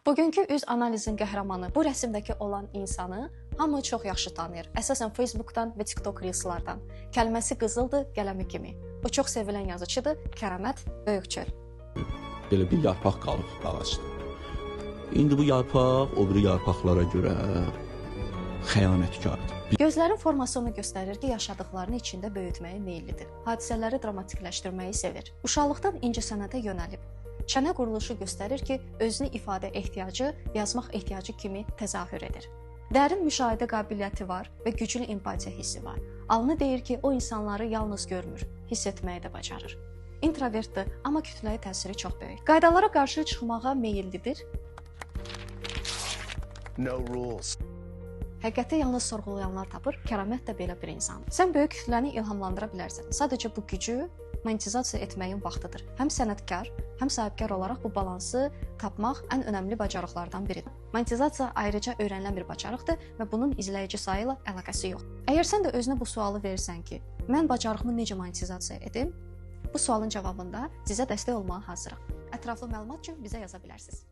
Bugünkü üz analizin qəhrəmanı bu rəsmdəki olan insanı hamı çox yaxşı tanıyır. Əsasən Facebookdan və TikTok reelslardan. Kəlməsi qızıldır, qələmi kimi. O çox sevilən yazıçıdır, Kəramət Böyükçöl. Belə bir yarpaq qalıb ağacda. İndi bu yarpaq o biri yarpaqlara görə xəyanətkardır. Gözlərin forması onu göstərir ki, yaşadıklarını içində böyütməyə meyillidir. Hadisələri dramatikləşdirməyi sevir. Uşaqlıqdan incəsənətə yönəlib. Çənə quruluşu göstərir ki, özünü ifadə ehtiyacı, yazmaq ehtiyacı kimi təzahür edir. Dərin müşahidə qabiliyyəti var və güclü empatiya hissi var. Alnı deyir ki, o insanları yalnız görmür, hiss etməyi də bacarır. İntrovertdir, amma kütləyə təsiri çox böyük. Qaydalara qarşı çıxmağa meyillidir. No rules. Həqiqəti yalnız sorğulayanlar tapır. Kəramət də belə bir insandır. Sən böyük kütləni ilhamlandıra bilərsən. Sadəcə bu gücü monetizasiya etməyin vaxtıdır. Həm sənətkar, həm sahibkar olaraq bu balansı tapmaq ən önəmli bacarıqlardan biridir. Monetizasiya ayrıca öyrənilən bir bacarıqdır və bunun izləyici sayı ilə əlaqəsi yoxdur. Əgər sən də özünə bu sualı verirsən ki, mən bacarığımı necə monetizasiya edim? Bu sualın cavabında sizə dəstək olmağa hazırıq. Ətraflı məlumat üçün bizə yaza bilərsiniz.